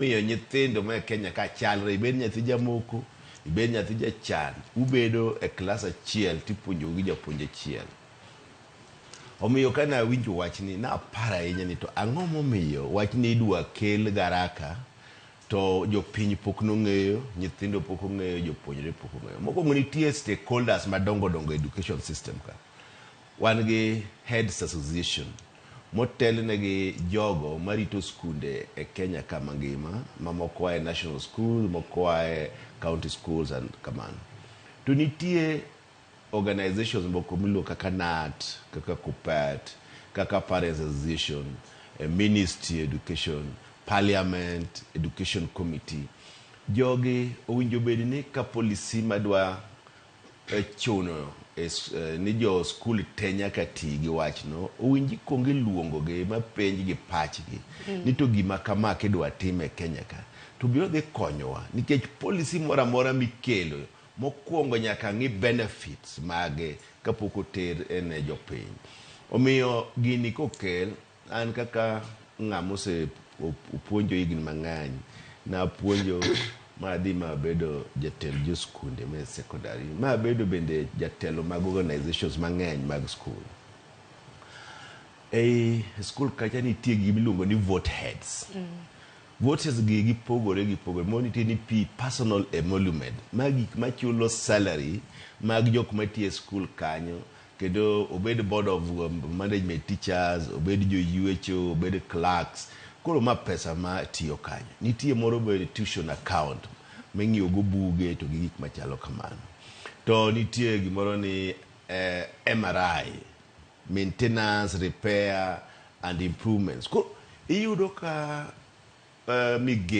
Miyo nyithindo ma e Kenya ka chalre, ibed nyathi jamoko, ibed nyathi jachan, ubedo e klas achiel tipuonjou gi japuonj achiel. Omiyo kane awinjo wachni, naparo ahinya ni to ang'o momiyo wachni idwa kel garaka to jopiny pok nong'eyo, nyithindo pok ong'eyo, jopuonjre pok ong'eyo. Mokwongo nitie stakeholders madongo dongo e education system ka. Wan gi Heads Association motelne gi jogo marito skunde e Kenya ka mangima, ma moko ae national schools, moko ae county schools and kamano. To nitie organizations moko miluongo kaka KNUT, kaka KUPPET, kaka Parents Association, Ministry Education, Parliament, Education Committee. Jogi owinjo bed ni ka policy madwa chuno ni jo skul te nyaka ti gi wachno, owinjo ikuong iluongogi ma penjgi pachgi ni to gima kama kidwa tim e Kenya ka to biro dhi konyowa nikech policy moro amora mikelo mokwongo nyaka ng'i benefits mage kapok oter ne jopiny. Omiyo gini kokel, an kaka ng'ama ose opuonjo higni mang'eny, napuonjo madhi mabedo jatend jo skunde me secondary, mabedo bende jatelo mag organizations mang'eny mag skul. Ei skul kacha nitie gima iluongo ni vote heads. Vote heads gi gipogore gipogore. Moro nitie ni P personal emolument. Ma gik machulo salary mag jok matiyo e skul kanyo kendo obed board of management teachers, obed joywecho, obed clerks. Koro ma pesa ma tiyo kanyo. Nitie moro be tuition account ming'iewo go buge to gi gik machalo kamano. To nitie gimoro ni MRI, maintenance, repair and improvements. Koro iyudo ka migepe